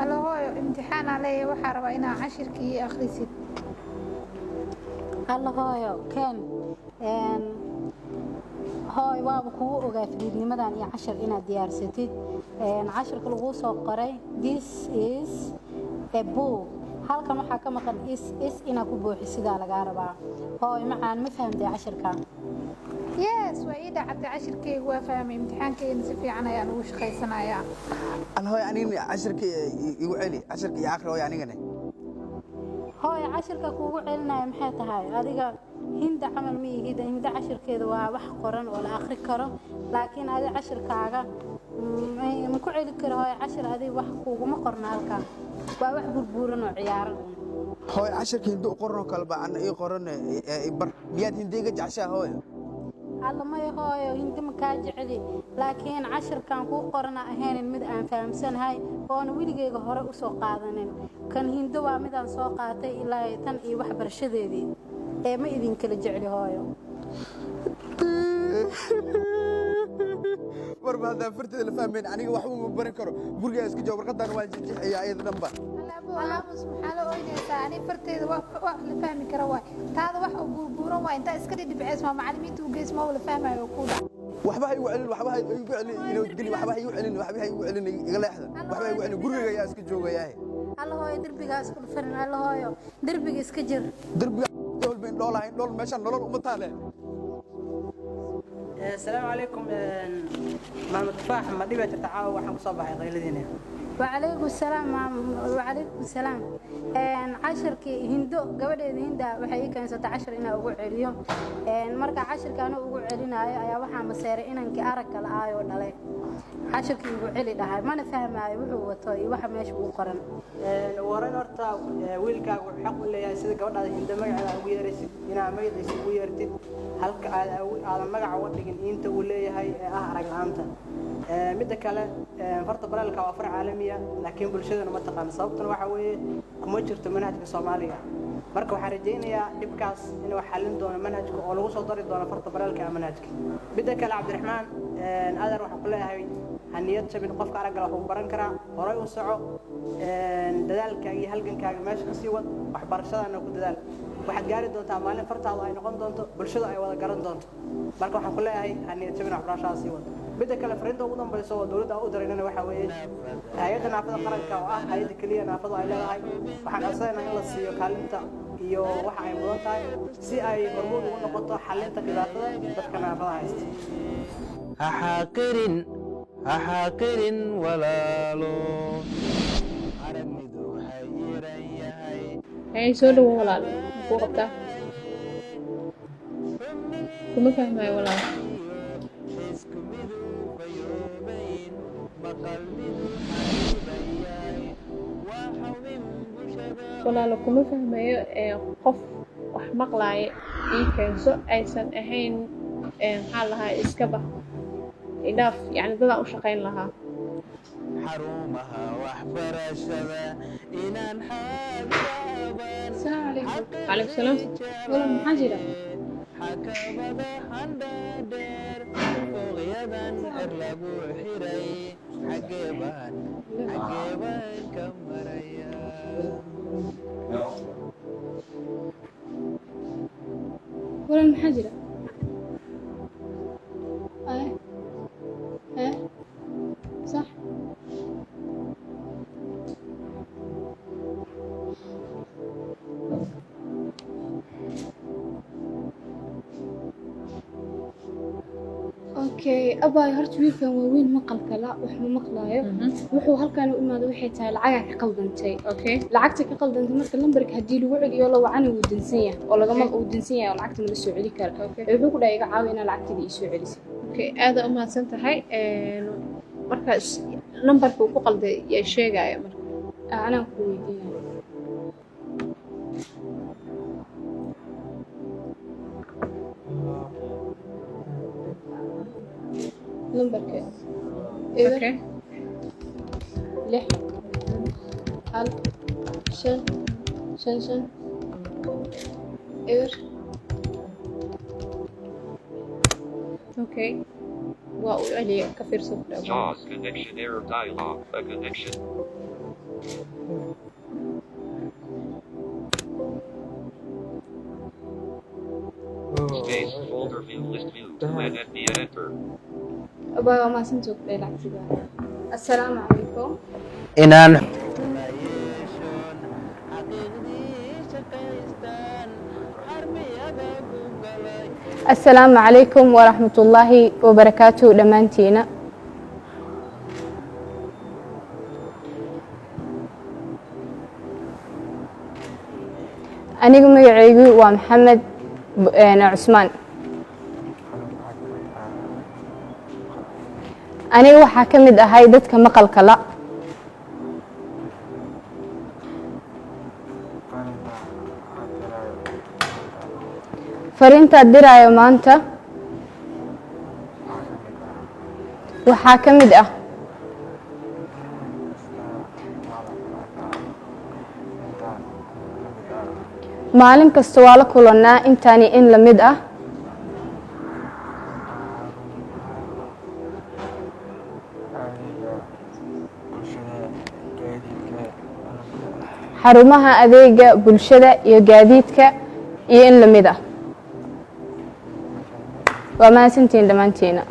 Hello hooyo, imtixaanaa leeyahay, waxaa rabaa inaa cashirkii ii akhrisid. Alla hooyo ken. Hooy, waaba kugu ogaa fariidnimadan iyo cashar inaad diyaarsatid. Cashirka laguu soo qoray, "This is a book." Halkan waxaa ka maqan is. Is inaad ku buuxisidaa lagaa rabaa. Hooy macaan, ma fahamtay cashirka? Yes, waa ii dhacatay cashirkeyga, waa fahmay. Imtixaankeyna si fiican ayaan ugu shaqaysanayaa. Alla hooy, anigana cashirka igu celi, cashirka iyo akhri hooy anigana. Hooy, cashirka kuugu celinaya maxay tahay? Adiga Hinda camal ma ihid. Hinda cashirkeeda waa wax qoran oo la akhri karo, laakiin adi cashirkaaga ma ku celi karo. Hooy, cashir adi wax kuuguma qorna halkan, waa wax burbuuran oo ciyaaran un. Hooy, cashirka Hinda u qoran oo kale ba ana ii qoran bar. Miyaad Hinda iga jeceshaa, hooy? Alla maya hooyo, Hindi ma kaa jeceli, laakiin cashirkan kuu qorana ahaynin mid aan fahamsanahay oona weligeyga hore usoo qaadanin. Kan Hindo waa midaan soo qaatay ilaa tan iyo waxbarashadeedii ee ma idinkala jecli, hooyo. Marba haddaan farteeda la fahmayn, aniga waxba ma baran karo. Gurigaa iska jooga, warqadan waan jexjeexaya ayada dhanba. Alaabo, aamus, maxaa la oynaysaa? Ani farteeda wax la fahmi kara waay, taada wax uu buurbuuran waay. Intaa iska dhidhibceys maa macallimiinta u geys, ma la fahmayo oo kuu dhac. Waxba ha igu celin, waxba ha igu celin, inuu geli, waxba ha igu celin, waxba ha igu celin, iga leexda, waxba ha igu celin, guriga ayaa iska joogayaa. Alla hooyo, derbigaa isku dhufanin. Alla hooyo, derbiga iska jir. Derbiga walba indhool ahayn, dhool meeshaan nolol uma taale. Asalaamu calaykum, maama Tufaax. Ma dhibaa jirta caawa? Waxaan kusoo baxay qayladiina. Wacalaykum salaam maam, wacalaykum salaam. Cashirkii Hindo, gabadheeda Hinda waxay ii keensatay cashir inaa ugu celiyo. Marka cashirka anuu ugu celinaayo ayaa waxaa maseeray inankii aragga la-aayoo dhalay. Cashirkii igu celi dhahay, mana fahmaayo wuxuu wato iyo waxa meesha ugu qoran. Ugu horreyn horta, wiilkaaga wuxuu xaq u leeyahay sida gabadhaada Hinda magaceeda aad ugu yeeraysid inaad magaciisa ugu yeertid, halka aad aadan magaca uga dhigin inta uu leeyahay ee ah arag la'aanta. Midda kale, farta bareelka waa far caalamiya, laakiin bulshadana ma taqaano. Sababtuna waxa weeye kuma jirto manhajka Soomaaliga. Marka waxaan rajaynayaa dhibkaas inuu xallin doono manhajka oo lagu soo dari doono farta bareelka ee manhajka. Midda kale, Cabdiraxmaan adeer, waxaan ku leeyahay ha niyad jabin. Qofka araggala wax uu baran karaa. Horay u soco, dadaalkaaga iyo halgankaaga meesha kasii wad, waxbarashadana ku dadaal. Waxaad gaari doontaa maalin fartaadu ay noqon doonto bulshadu ay wada garan doonto. Marka waxaan ku leeyahay ha niyad jabin, waxbarashada sii wad. Midda kale, fariinta ugu dambayso oo dowladda u diraynana waxaa weeye hay-adda naafada qaranka oo ah hay-adda keliya naafadu ay leedahay, waxaan codsanaynaa in la siiyo kaalinta iyo waxa ay mudan tahay si ay hormuud ugu noqoto xallinta dhibaatada dadka naafada haysta. Ha xaaqirin, ha xaaqirin walaalo, aragnidu waxay yiran yahay. Hay, soo dhawo walaal, makuu qabtaa? Kuma fahmayo walaal. Isku midu fayoobayn, maqal midu xariiban yahay, waa xubin bulshada. Walaalo, kuma fahmayo. Ee qof wax maqlaaya ii keenso aysan ahayn ee maxaa lahaa, iska bax, idhaaf, yacni dadaan u shaqayn lahaa. Xarumaha waxbarashada inaan xaadaaban. Asalaamu calaykum. Calaykum salaam. Walaal, maxaa jira? Xakabada handhaadheer, fooqyadan cer lagu xiray, xagee baan, xagee baan ka maraya? Walaal, maxaa jira? Aye eh, sax. Okay abaay, horta wiilkan waa wiil maqalka la, wax ma maqlaayo. Wuxuu halkan u imaaday waxay tahay lacagaa ka qaldantay. Lacagta ka qaldantay, marka lambarka haddii lagu celiyo la wacana wuu dansan yahay oo lagama wuu dansan yahay oo lacagta mala soo celi karo. Ee wuxuu ku dhahay iga caawi inaa lacagtayda ii soo celisay. Okay, aada u mahadsan tahay. Marka nambarka uu ku qalday yaa sheegaya marka? Ah, anaa ku weydiinaya lambarka: 0 6 1 5 5 5 0. Okay, waa u celiya, ka fiirso ku dhaw. Jaws connection error dialog. A connection. View list view. To add N B enter. Abaa, waa mahadsantahay ku dhahay lacagtiga. Assalaamu calaykum. Inaan Assalaamu calaykum waraxmatullaahi wabarakaatuhu dhammaantiina. Anigu magacaygu waa Maxamed Cusmaan. Aniga waxaa ka mid ahay dadka maqalka la. Fariintaad diraayo maanta waxaa ka mid ah maalin kasta waa la kulannaa intaani in la mid ah xarumaha adeega bulshada iyo gaadiidka iyo in la mid ah. Waa mahadsantihiin dhammaantiina.